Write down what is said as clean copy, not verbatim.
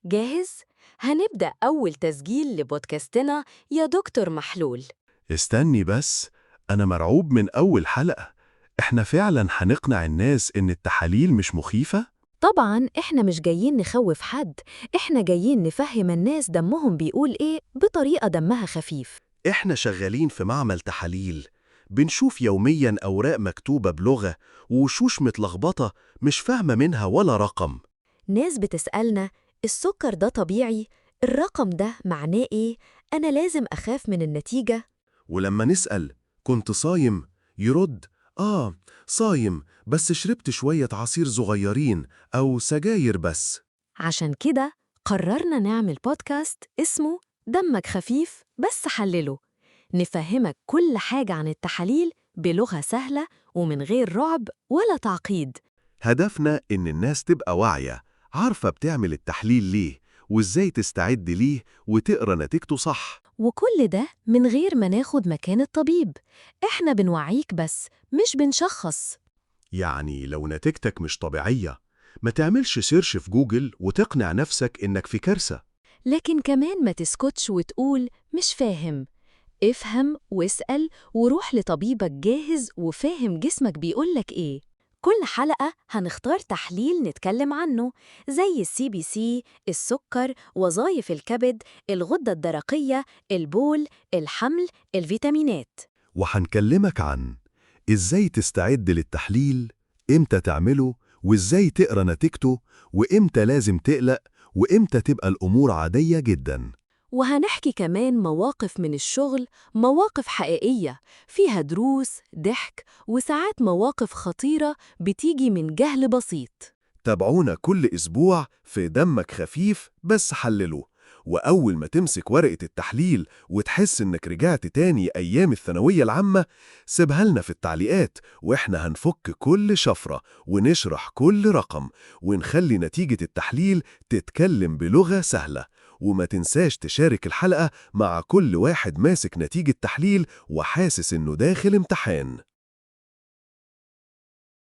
جاهز؟ هنبدأ أول تسجيل لبودكاستنا يا دكتور محلول. استني بس، أنا مرعوب من أول حلقة. إحنا فعلاً هنقنع الناس إن التحاليل مش مخيفة؟ طبعاً إحنا مش جايين نخوف حد، إحنا جايين نفهم الناس دمهم بيقول إيه بطريقة دمها خفيف. إحنا شغالين في معمل تحاليل، بنشوف يومياً أوراق مكتوبة بلغة ووشوش متلخبطة مش فاهمة منها ولا رقم. ناس بتسألنا السكر ده طبيعي؟ الرقم ده معناه إيه؟ أنا لازم أخاف من النتيجة؟ ولما نسأل كنت صايم؟ يرد آه صايم، بس شربت شوية عصير صغيرين أو سجاير بس. عشان كده قررنا نعمل بودكاست اسمه دمك خفيف بس حلله، نفهمك كل حاجة عن التحاليل بلغة سهلة ومن غير رعب ولا تعقيد. هدفنا إن الناس تبقى واعية، عارفة بتعمل التحليل ليه وإزاي تستعد ليه وتقرأ نتيجته صح. وكل ده من غير ما ناخد مكان الطبيب، احنا بنوعيك بس مش بنشخص. يعني لو نتيجتك مش طبيعية ما تعملش search في جوجل وتقنع نفسك إنك في كارثة. لكن كمان ما تسكتش وتقول مش فاهم. افهم واسأل وروح لطبيبك جاهز وفاهم جسمك بيقولك ايه. كل حلقة هنختار تحليل نتكلم عنه، زي ال CBC، السكر، وظائف الكبد، الغدة الدرقية، البول، الحمل، الفيتامينات. وهنكلمك عن إزاي تستعد للتحليل، إمتى تعمله، وإزاي تقرأ نتيجته، وإمتى لازم تقلق، وإمتى تبقى الأمور عادية جداً. وهنحكي كمان مواقف من الشغل، مواقف حقيقية فيها دروس، ضحك، وساعات مواقف خطيرة بتيجي من جهل بسيط. تابعونا كل أسبوع في دمك خفيف بس حلله. وأول ما تمسك ورقة التحليل وتحس إنك رجعت تاني أيام الثانوية العامة، سيبها لنا في التعليقات، وإحنا هنفك كل شفرة ونشرح كل رقم ونخلي نتيجة التحليل تتكلم بلغة سهلة. وما تنساش تشارك الحلقة مع كل واحد ماسك نتيجة تحليل وحاسس إنه داخل امتحان.